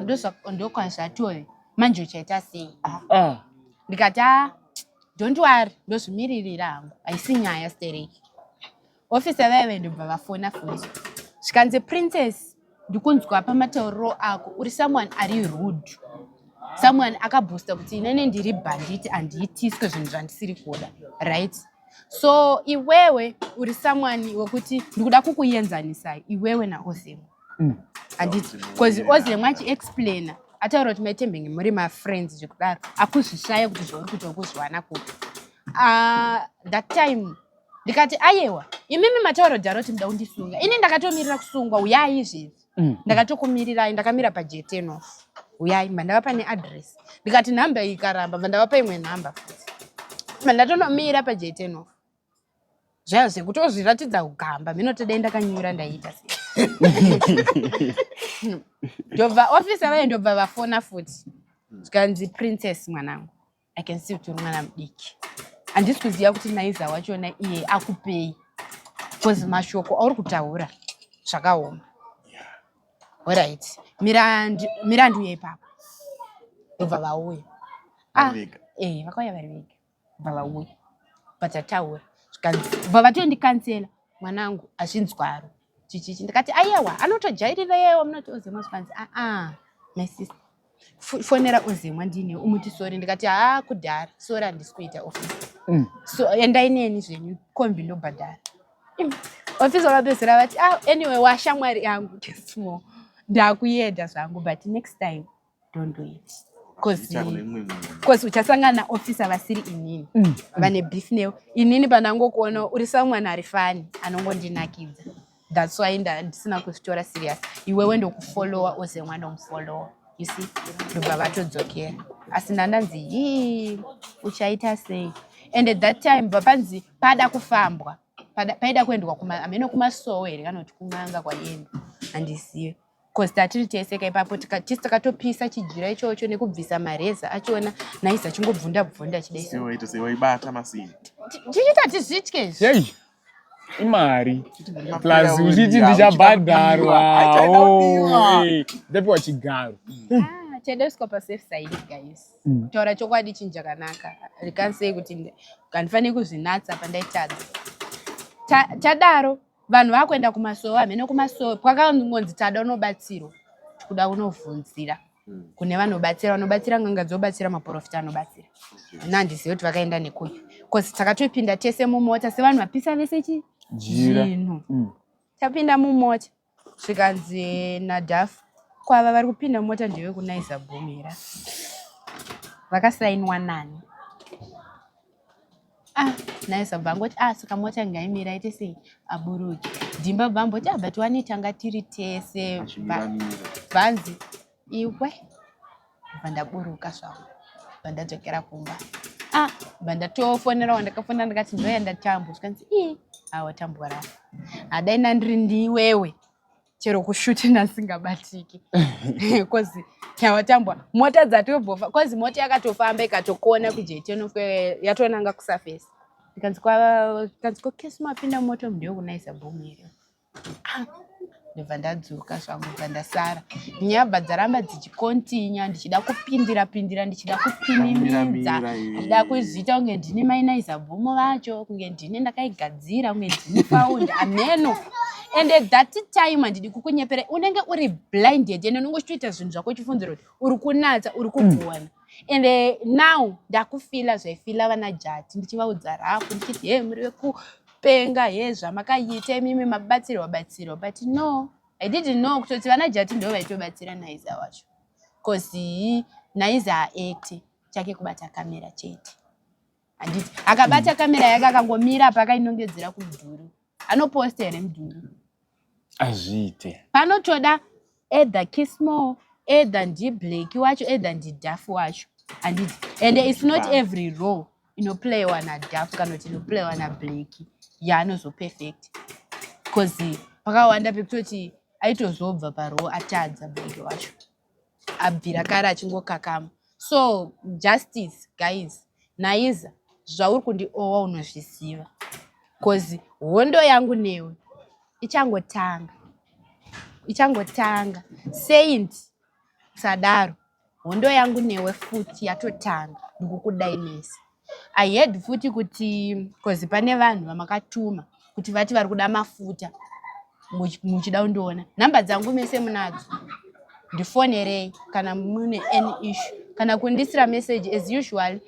ndokwazvatove. Manje uchaita sei? Ah. Ndikati ah don't worry ndozvimiririra hangu. Haisi nyaya stereki. Officer vaive ndobva vafona futi. Zvikanzi Princess ndikunzwa pamatauriro ako uri someone ari rude. Someone akaboosta kuti inene ndiri bandit handiitiswe zvinhu zvandisiri kuda. Right? So iwewe uri someone wekuti ndikuda kukuenzanisai iwewe naOzemwa. Handiti because Ozemwa achiexplaina ataura kuti maitembenge muri mafriends zvekudaro akuzvishaya kuti zvauri kuita ukuzviwana kupi. That time ndikati ayewa imimi matauro dharo kuti muda kundisunga ini ndakatomirira kusungwa uyai izvezvi. Ndakatokumirirai ndakamira pajetenof uyai mandavapa neaddress ndikati nhamba iyi ikaramba mandavapa imwe nhamba futi mandatonomira pajetenof zvaya zvekutozviratidza kugamba minotodai ndakanyura ndaiita sei. Ndobva officer vaye ndobva vafona futi zvikanzi Princess mwanangu I can see kuti uri mwana mudiki handisi kuziva kuti Naiza wachona iye akupei because mashoko auri kutaura zvakaoma. Alright mira ndiuye ipapo ndobva vauya. Vakauya vari vega bva vauya vatataura zvikanzi bva vatondikansela mwanangu azvinzwaro chichichi ndikati ayewa anotojairira yewa munoti Ozemwa zvikanzi aa my sister fonera Ozemwa ndine umuti sorry ndikati haa kudhara sorry handisi kuita office. So endai neni zvenyu kombi ndobhadhara. Office vakapedzisira vati ah anyway washamwari yangu Kismo ndakuenda zvangu but next time don't do it. Because uchasangana naofficer vasiri inini. Vane beef newe. Inini pandangokuona uri someone ari funny anongondinakidza. That's why ndisina kuzvitora serious. Iwewe ndokufollowa Ozemwa ndomufollowa. You see? Ndobva vatodzokera. Asi ndandanzi hii uchaita sei? And at that time papanzi pada kufambwa. Paida kuendwa ameno kumasowe here kana kuti kun'anga kwaiendwa. Handizivi. Because tatiri tese ka ipapo tisi takatopisa chijira ichocho nekubvisa mareza achona Naiza achingobvunda bvunda chidai. Sei sei waibata masini. Tichiita tizvitye izvi. Hey. Imari. Plus uchiti ndichabhadharwa. Ndapiwa chigaro. Chaida pa safe side guys. Kutaura chokwadi chinhu chakanaka. Rikansei kuti handifaniri kuzvinatsa pandaitadza. Tadaro vanhu vakuenda kumasowe hamene kumasowe kwakangonzi tada unobatsirwa tikuda kunovhunzira kune vanobatsira vanobatsira n'anga dzobatsira maprofita anobatsira. Ini handizivi kuti vakaenda nekupi because takatopinda tese mumota sevanhu vapisa vese chi zvinhu. Tapinda mumota zvikanzi naDhafu kwava vari kupinda mumota ndevekuNaiza Bhumira vakasainwa nani. Ah, Naiza bva angoti ah saka mota ngaimira aite sei aburuke. Dhimba bva amboti ah but wani tanga tiri tese bvanzi iwe bva ndaburuka zvangu bva ndadzokera kumba. Ah, bva ndatofonera wandakafonera, ndikati ndoya ndatambwa. Zvikanzi, ii, awatambwa rafa. Hadai nandiri ndiwewe, chero kushuti nasingabatiki, 'cause yawatambwa mota dzatobhofa, 'cause mota yakatofamba ikatokona kujeteno, yatonanga kusurface. Ndikanzi ko kesi mapinda mumota umu, ndeyokunaisa bhomu here? Ah, ndobva ndadzoka zvangu, bva ndasara. Nyabva dzaramba dzichikontinya, ndichida kupindira pindira, ndichida kupinimidza, Miramira, ndichida kuzviita kunge ndini mainaisa bhomu vacho, kunge ndini ndakaigadzira, kunge ndini founder ameno. And at that time, handidi kukunyepera, unenge uri blinded and unenge uchitoita zvinhu zvako uchifunzira kuti uri kunatsa, uri kugona. And now ndakufila zvaifila vana Jati, ndichivaudza rafu ndichiti, "He, muri vekupenga, he, zvamakaita imimi, mabatsirwa batsirwa." But no, I didn't know kutoti vana Jati ndo vaitobatsira Naiza wacho, 'cause Naiza aacte chake kubata kamera chete, handiti? Akabata kamera yake, akangomira apa, akainongedzera kumudhuri, anoposta here mudhuri? Azviite. Panotoda either Kismo, either ndiBlack wacho, either ndiDhafu wacho, handiti? And it's not every role inoplayiwa naDhafu kana kuti inoplayiwa naBlack yaanozoperfect, 'cause pakawanda pekutoti aitozobva parole atadza. Black wacho abvira kare achingokakama. So justice, guys. Naiza, zvauri kundiowa unozviziva, 'cause hondo yangu newe ichangotanga, ichangotanga. Saint, usadaro. Hondo yangu newe futi yatotanga. Ndikukudai mese. I heard futi kuti, 'cause pane vanhu vamakatuma kuti vati vari kuda mafuta, muchida kundiona, nhamba dzangu mese munadzo. Ndifonerei kana mune any issue, kana kundisira message as usual.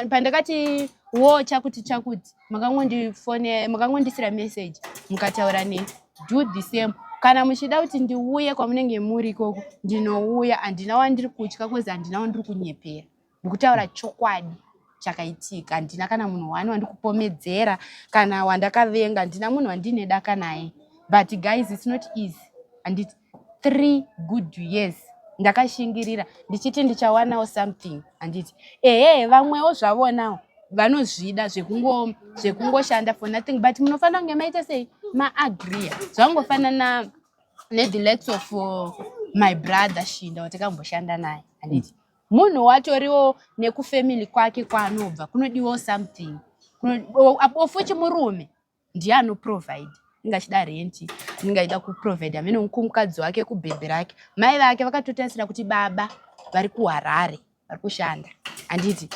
Pandakati wo chakuti chakuti, makangondisira message, mukataura nei. Do the same kana muchida kuti ndiuye kwamunenge muri ikoko, ndinouya. Handina wandiri kutya, 'cause handina wandiri kunyepera. Ndikutaura chokwadi chakaitika. Handina kana munhu wani wandikupomedzera kana wandakavenga. Handina munhu wandine daka naye. But guys, it's not easy, handiti? 3 good years ndakashingirira ndichiti ndichawanawo something, handiti? Ehe, vamwewo zvavonawo vanozvida zvekungoshanda for nothing, but munofanira kunge maita sei, maagreea. Zvangofanana nethe likes of my brother Shinda watakamboshanda naye, handiti? Munhu watoriwo nekufamily kwake kwaanobva, kunodiwawo something. Ofuchi murume ndiye anoprovide, inge achida renti, inge achida kuprovide amene kumukadzi wake, kubhebhi rake. Mai vake vakatotarisira kuti baba vari kuHarare vari kushanda, handiti?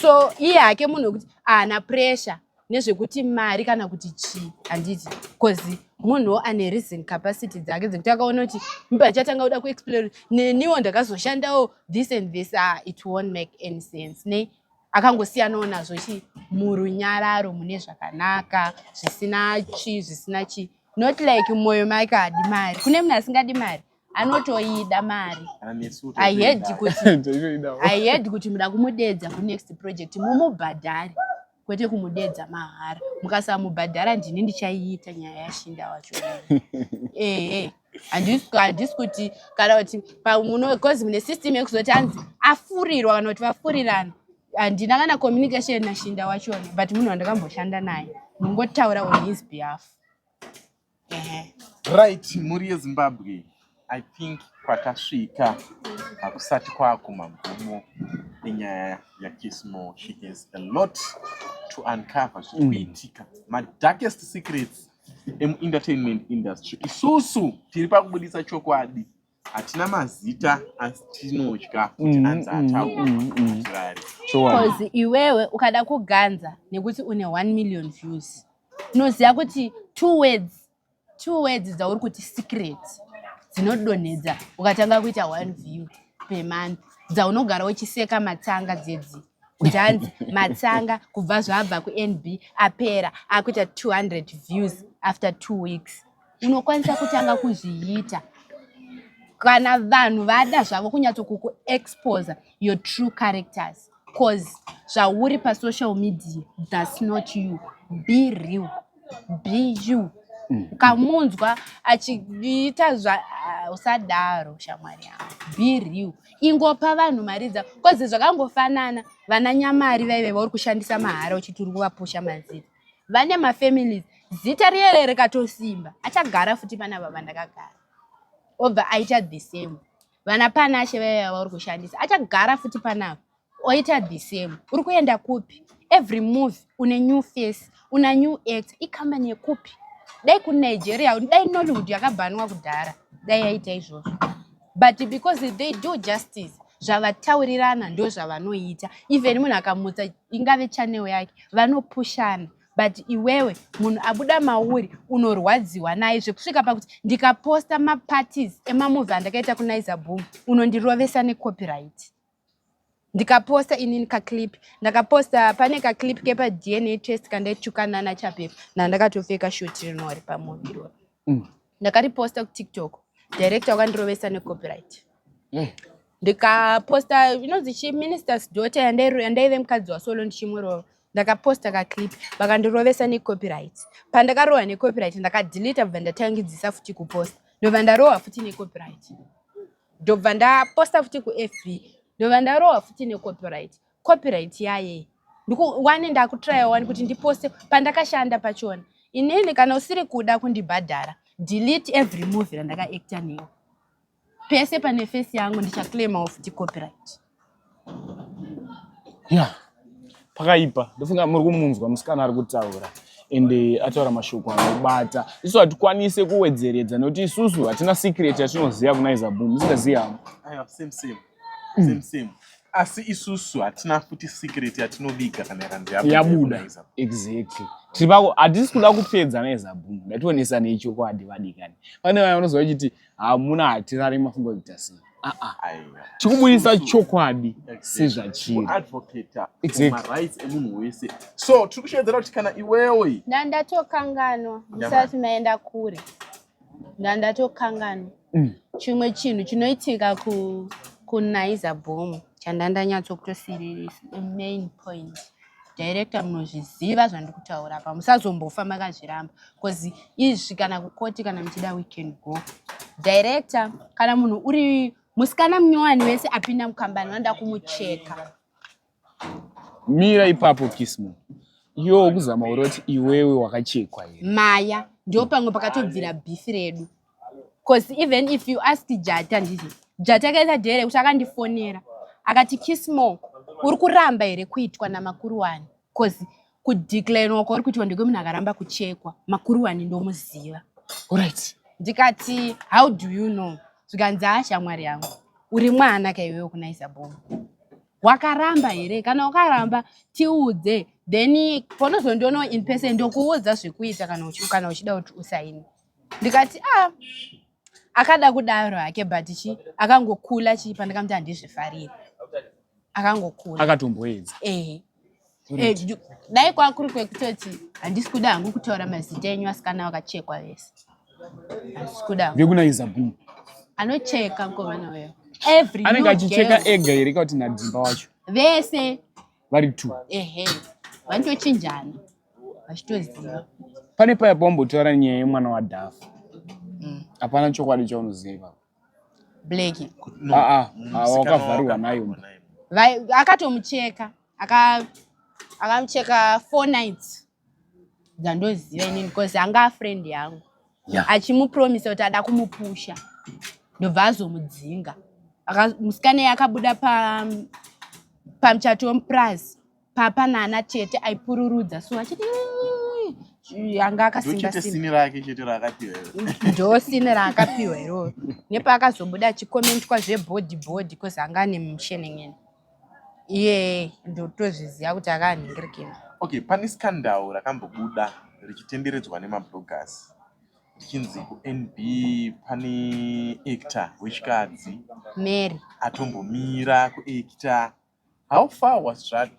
So iye hake munhu wekuti haana pressure nezvekuti mari kana kuti chii, handiti? 'Cause munhuwo ane reason capacity dzake dzekuti akaona kuti mba achatanga kuda kuexplain, neniwo ndakazoshandawo this and this, ah, it won't make any sense. Nei akangosiyanawo nazvo chi murunyararo, mune zvakanaka, zvisina chi, zvisina chi. Not like mumwoyo make haadi mari. Kune munhu asingadi mari? Anotoida mari. Kana nesu I heard totoida. kuti Toitoidawo. I heard kuti muda kumudedza kunext project, mumubhadhare, kwete kumudedza mahara. Mukasamubhadhara, ndini ndichaiita nyaya yaShinda wacho. Ehe, handisi kuti kana kuti 'cause mune system yekuzoti anzi afurirwa kana kuti vafurirana. Handina kana communication naShinda wachona, but munhu wandakamboshanda naye, ndingotaura on his behalf. Ehe. Right, mhuri yeZimbabwe, I think kwatasvika hakusati kwakumagumo enyaya yaKismo. She has a lot to uncover, zviri kuitika, madarkest secrets emuentertainment industry. Isusu tiri pakubudisa chokwadi, hatina mazita, asi tinotya kuti anzi ataurwa hatirari. Chokwadi. 'Cause iwewe ukada kuganza nekuti une 1 million views, unoziva kuti two words, two words dzauri kuti secret dzinodonhedza, ukatanga kuita one view per month, dzaunogara uchiseka matsanga dzedzi kuti hanzi matsanga kubva zvabva kuNB apera akuita 200 views after 2 weeks, unokwanisa kutanga kuzviita kana vanhu vada zvavo kunyatsokukuexposa your true characters, 'cause zvauri pasocial media, that's not you. Be real, be you. Ukamunzwa achiita zva, ah, usadaro shamwari yangu, be real, ingopa vanhu mari dzavo, 'cause zvakangofanana vana nyamari vaive vauri kushandisa mahara uchiti uri kuvapusha mazita. Vane mafamilies, zita riyere rikatosimba achagara futi panapa pandakagara, obva aita the same. Vana Panashe vaive vauri kushandisa achagara futi panapa oita the same. Uri kuenda kupi? Every movie une new face, una new actor, ikambani yekupi? Dai kuNigeria, dai Nollywood yakabhanwa kudhara, dai yaita izvozvo, but because they do justice, zvavataurirana ndo zvavanoita. Even munhu akamutsa ingave channel yake, vanopushana. But iwewe munhu abuda mauri unorwadziwa naye zvekusvika pakuti ndikaposta maparties emamovie andakaita kuNaiza Boom, unondirovesa necopyright. Ndikaposta inini kaclip, ndakaposta pane kaclip kepaDNA test kandaitukana naChapepa, nandakatopfeka shoti rinori pamovie iroro. Ndakariposta kuTikTok, director wakandirovesa necopyright. Ndikaposta inonzi chi Minister's Daughter yandaive mukadzi waSolo ndichimurova, ndakaposta kaclip, vakandirovesa necopyright. Pandakarohwa necopyright, ndakadelita, bva ndatangidzisa futi kuposta, ndobva ndarohwa futi necopyright. Ndobva ndaposta futi kuFB, ndobva ndarohwa futi necopyright. Copyright yaye wane ndakutraya wani kuti ndiposte pandakashanda pachona inini. Kana usiri kuda kundibhadhara, delete every movie randakaacta newo. Pese pane face yangu ndichaclaimawo futi copyright. Ya, pakaipa. Ndofunga muri kumunzwa musikana ari kutaura, ende ataura mashoko anobata. Isu hatikwanise kuwedzeredza nekuti isusu hatina secret yatinoziva kuNaiza Boom. Musingazivi hamo. Aiwa, same same, same same, asi isusu hatina futi secret yatinoviga kana yakanzi yabuda. Yabuda. Exactly, tiri pako, hatisi kuda kupedza Naiza Boom. Ndationesa nechokwadi vadikani. Pane vaya vanozwa vachiti hamuna hatirari mafungo kuita sei. Aa. Aiwa. Tikubudisa chokwadi sezvachiri. Kuadvocata Exactly. marights emunhu wese. So tiri kushevedzera kuti kana iwewe Ndandatokanganwa musati maenda kure, ndandatokanganwa chimwe chinhu chinoitika kuNaiza Boom chandandanyatso-kutosiririsa, main point. Director, munozviziva zvandiri kutaura apa, musazombofa makazviramba, because izvi kana kukoti kana muchida, we can go. Director, kana munhu uri musikana munyowani wese apinda mukambani, vanoda kumucheka. Mira ipapo, Kismo. Iwewo kuzama uri kuti iwewe wakachekwa here? Maya, ndo pamwe pakatobvira beef redu, because even if you ask Jata, nditi Jata akaita dhere kuti akandifonera akati, "Kismo, uri kuramba here kuitwa namakuruwani? Because kudeclarinwa kwauri kuitwa ndekwemunhu akaramba kuchekwa. Makuruwani ndomuziva." Ndikati, "How do you know?" Zvikanzi, "Ashamwari yangu, uri mwana kaiwewe kuNaiza Boom. Wakaramba here? Kana wakaramba, tiudze, then paunozondionawo in person ndokuudza zvekuita kana uchida kuti usaini." Ndikati, "A, akada kudaro hake," but chi akangokula chi pandakamuti handizvifariri, akangokula. Akatomboedza. Ehe. Dai kwakuri kwekutoti handisi kuda hangu kutaura mazita enyu asikana vakachekwa vese, handisi kuda hangu. VekuNaiza Boom. Anocheka mukomana weyo every Anenge new achicheka girl. Ega here kuti nadzimba wacho? Vese. Vari two. Ehe, vanotochinjana vachitoziva. Pane paya pawambotaura nyaya yemwana waDhafu, hapana chokwadi chaunoziva? Blaki. No, Ah, ah, musikana ah, wakavharirwa nayo. Wakavharirwa nayo. Akatomucheka, akamucheka 4 nights dzandoziva inini, because anga afriend yangu, achimupromisa kuti ada kumupusha, ndobva azomudzinga. Musikana iye akabuda pamuchato wemupurazi papa naana tete, aipururudza so achiti anga akasimba Ndochete simba. Scene rake chete raakapiwa iro. Ndo scene raakapiwa iroro, nepaakazobuda achikomentwa zvebody body, because anga ane mushenengene iye, ndotozviziva kuti akaanhingirikina. Okay, pane scandal rakambobuda richitenderedzwa nemabloggers richinzi kuNB pane actor wechikadzi Mary. Atombomira kuacta. How far was that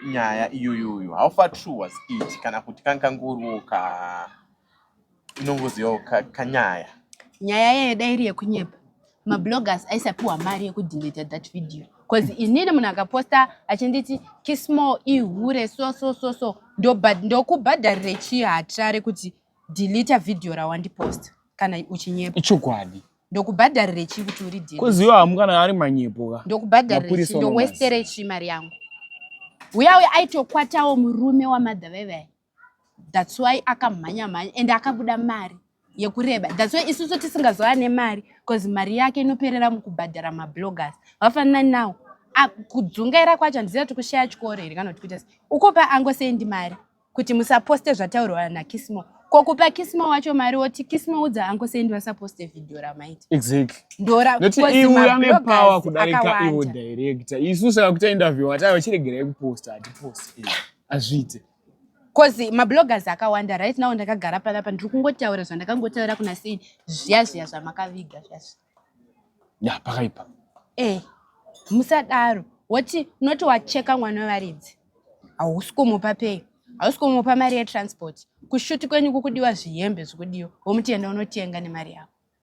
nyaya iyoyoyo? How far true was it? Kana kuti kangangoriwo ka inongozivawo kanyaya? Nyaya yaida iri yekunyepa. Mabloggers aisapiwa mari yekudeleta that video, because inini munhu akaposta achinditi Kismo ihure, so so so so, ndokubhadharire chii? Hatirare kuti Delete video rawandiposta kana uchinyepa. Ichokwadi. Ndokubhadharire chii kuti uri delete? Koziva hamu kana ari manyepo ka. Ndokubhadharire chii? Mapurisa Ndowestere chii mari yangu? Uya uya aitokwatawo murume wamadha vaivai. That's why akamhanya mhanya and akabuda mari yekureba. That's why isusu tisingazova nemari because mari yake inoperera mukubhadhara mabloggers. Vafanana nawo. Kudzungaira kwacho handiziva kuti kushaya chikoro here kana kuti kuita sei. Ukopa angosendi mari kuti musaposte zvataurwa naKismo. Ko kupa Kismo wacho mari woti Kismo udza angosendi vasaposte video ramaita. Exactly. Ndora Nekuti because iwe ane mabloggers power kudarika iwo akawanda. director. Isu saka kuita interview ataiwa chiregerai kuposta hatiposti. Hazviite. Cause mabloggers akawanda right now ndakagara panapa ndiri kungotaura zvandakangotaura kuna sei zviya zviya zvamakaviga zviya zviya. Ya pakaipa. Eh, musadaro woti unoti wacheka mwana wevaridzi hausi kumupa pay hausi kumupa mari yetransport kushuti kwenyu kukudiwa zvihembe zvikudiwa womuti enda unotenga nemari yako.